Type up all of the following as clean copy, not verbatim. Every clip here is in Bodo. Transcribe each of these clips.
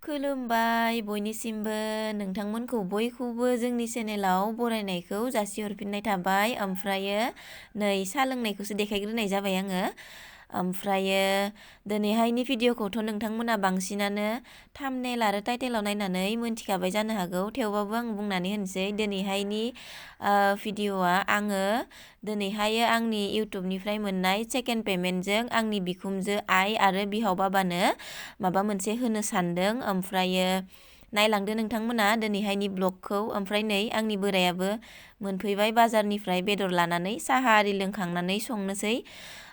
खुलुमबाय बयनिसिमबो नोंथांमोनखौ बयखौबो जोंनि चेनेलाव बरायनायखौ जासिहरफिननाय थाबाय ओमफ्रायो नै सा लोंनायखौसो देखायग्रोनाय जाबाय आङो ओमफ्रायो दिनैहायनि भिडिअखौथ' नोंथांमोना बांसिनानो थाम्बनेल आरो टाइटेलाव नायनानै मोनथिखाबाय जानो हागौ थेवबाबो आं बुंनानै होनसै दिनैहायनि भिडिअआ आङो दिनैहाय आंनि इउटुबनिफ्राय मोननाय सेकेन्ड पेमेन्टजों आंनि बिखुमजो आइ आरो बिहाव बाबानो माबा मोनसे होनो सानदों ओमफ्रायो नायलांदो नोंथांमोना दिनैहायनि ब्लगखौ ओमफ्राय नै आंनि बोरायाबो मोनफैबाय बाजारनिफ्राय बेदर लानानै साहा आरि लोंखांनानै संनोसै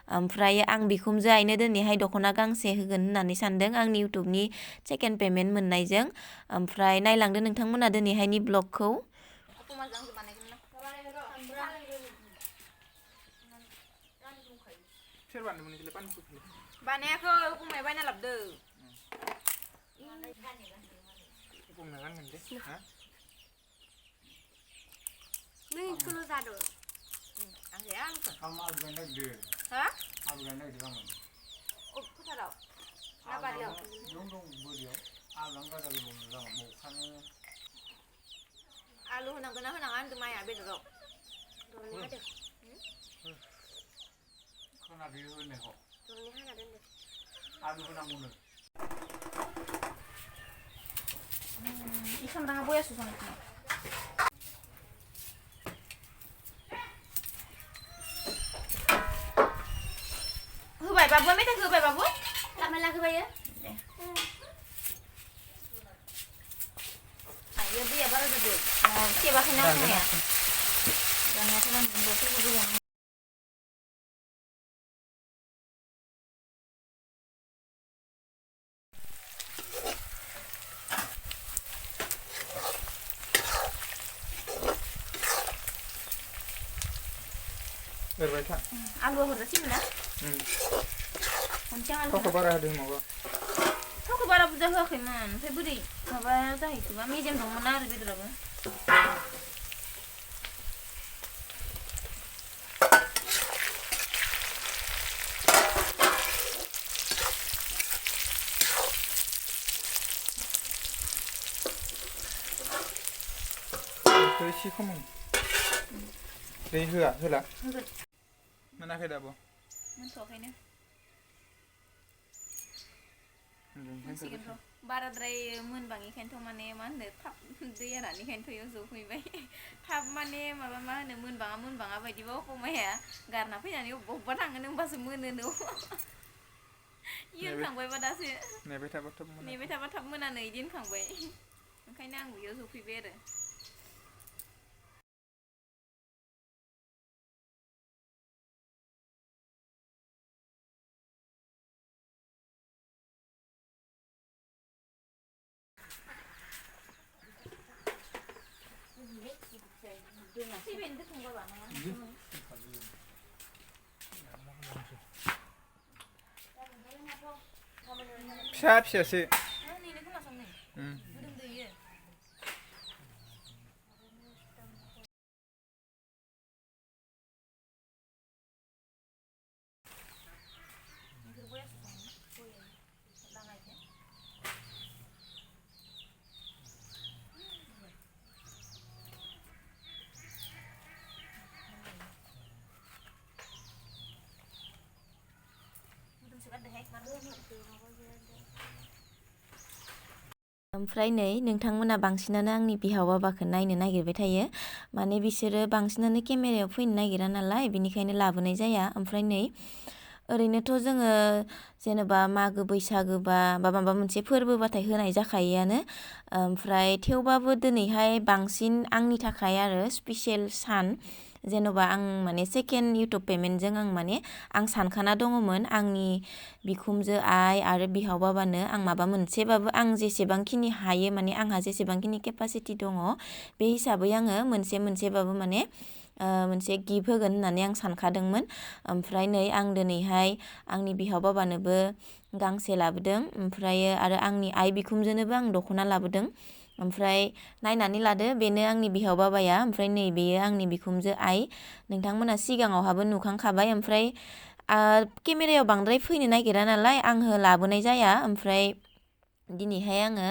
ओमफ्राय आं बिखुमजो आइनो दिनैहाय दख'ना गांसे होगोन होननानै सानदों आंनि इउटुबनि सेकेन्ड पेमेन्ट मोननायजों ओमफ्राय नायलांदो नोंथांमोना दिनैहायनि ब्लगखौ बानायाखै बुंनाय बायना लाबदो नों इखौल' जादो आं जाया आलुखौ आलु गायनो नागिरदों हा आलु गायनो नागिरदों आङो फोथाराव ना बारियाव दं बोरियाव आलुआनो गाजा गोमो जागोन मखानो आलु होनांगोन ना होनाङा होनदों माइया बेदराव दरनै हादों खोनादो होननायखौ दरनै हाना दोनदो आलु होनांगौनो इखामदाङा बयासो संनो होबाय बाबु मेथाइखौ होबाय बाबु लामाला होबायो दे आयो दैया बारा जादो सेबाखैना संनाया जानायाथ' नांगोन बोसोरबो गोजान एरबाय था आलु हरजासिगोन ना मोनसेयाव आलु थावखौ बारा होदों माबा थावखौ बारा बुरजा होआखैमोन ओमफ्राय बोरै माबा जाहैखोबा मेजेम दंमोन ना आरो बेदराबो एसे खमाय दै होआ होला होगोन मोनाखै दाबो मोनथ'वाखैनो मोनसिगोन र' बाराद्राय मोनबाङैखायनोथ' माने मा होनो थाब दैया रानैखायनोथ' इयाव जफैबाय थाब माने माबा मा होनो मोनबाङा बायदिबा अमाया गारना फैनानै अबेबा थाङो होनबासो मोनो न' इयुनखांबायबा दासो नेबाय थाबा थाब मोनानो इदि होनखांबाय ओंखायनो आं बेयाव जफैबाय आरो फिसा फिसासो ओमफ्राय नै नोंथांमोना बांसिनानो आंनि बिहाव बाबाखौ नायनो नागिरबाय थायो माने बिसोरो बांसिनानो केमेरायाव फैनो नागिरा नालाय बिनिखायनो लाबोनाय जाया ओमफ्राय नै ओरैनोथ' जोङो जेनेबा मागो बैसागो बा माबा मोनसे फोरबोबाथाय होनाय जाखायोआनो ओमफ्राय थेवबाबो दिनैहाय बांसिन आंनि थाखाय आरो स्पेसियेल सान जेन'बा आं माने सेकेन्ड इउटुब पेमेन्टजों आं सानखाना दङमोन आंनि बिखुमजो आइ आरो बिहाव बाबानो आं माबा मोनसेबाबो आं जेसेबांखिनि हायो माने आंहा जेसेबांखिनि केपासिटि दङ बे हिसाबै आङो मोनसेबाबो माने मोनसे गिफ्ट होगोन होननानै आं सानखादोंमोन ओमफ्राय नै आं दिनैहाय आंनि बिहाव बाबानोबो गांसे लाबोदों ओमफ्रायो आरो आंनि आइ बिखुमजोनोबो आं दख'ना लाबोदों ओमफ्राय नायनानै लादो बेनो आंनि बिहाव बाबाया ओमफ्राय नै बेयो आंनि बिखुमजो आइ नोंथांमोना सिगाङावहाबो नुखांखाबाय ओमफ्राय केमेरायाव बांद्राय फैनो नागिरा नालाय आङो लाबोनाय जाया ओमफ्राय दिनैहाय आङो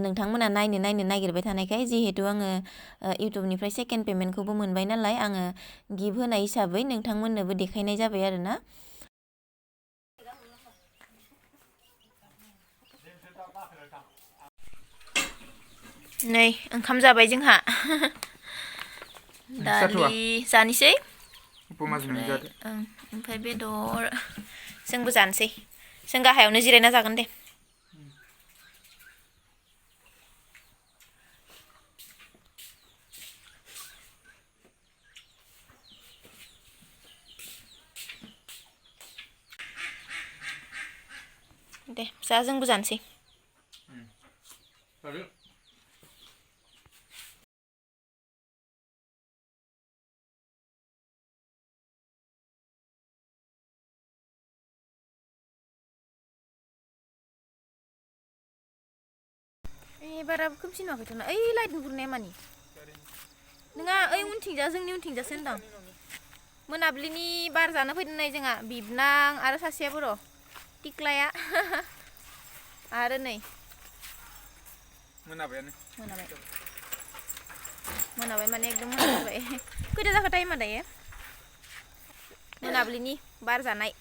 नोंथांमोना नायनो नागिरबाय थानायखाय जिहेतु आङो इउटुबनिफ्राय सेकेन्ड पेमेन्टखौबो मोनबाय नालाय आङो गिफ्ट होनाय हिसाबै नोंथांमोननोबो देखायनाय जाबाय आरोना नै ओंखाम जाबाय जोंहा दालि जानोसै ओमफ्राय बेदर जोंबो जानोसै जों गाहायावनो जिरायना जागोन दे दे जा जोंबो जानोसै बारा खोमसि नुवाखैथ' ना ओइ लाइट नुहुरनाया मानि नोङा ओइ उनथिंजा जोंनि उनथिंजासो होनदां मोनाबिलिनि बार जानो फैदों नै जोंहा बिबनां आरो सासेयाबो र' टिक्लाया आरो नै मोनाबाय माने एकदम मोनाबाय खैथा जाखो टाइमा दायो मोनाबिलिनि बार जानाय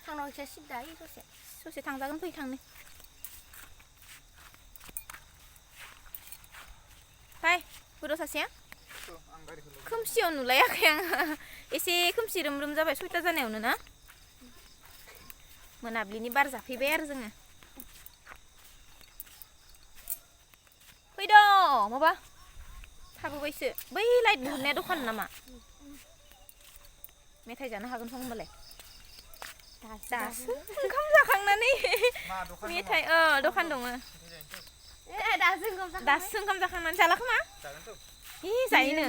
थांनाव एसे सिद्दा ससे थांजागोन फै थांनो फाय बोरो सासेया खोमसियाव नुलायाखै आङो एसे खोमसि रोम जाबाय 6ता जानायावनो ना मोनाबिलिनि बार जाफैबाय आरो जोङो फैद' माबा थाबोबायसो बै लाइट नुहुरनाया दखान नामा मेथाइ जानो हागोन खोमा होमबालाय दासो ओंखाम जाखांनानै मेथाइ दखान दङ दासो ओंखाम जाखांनानै जाला खोमा जायोनो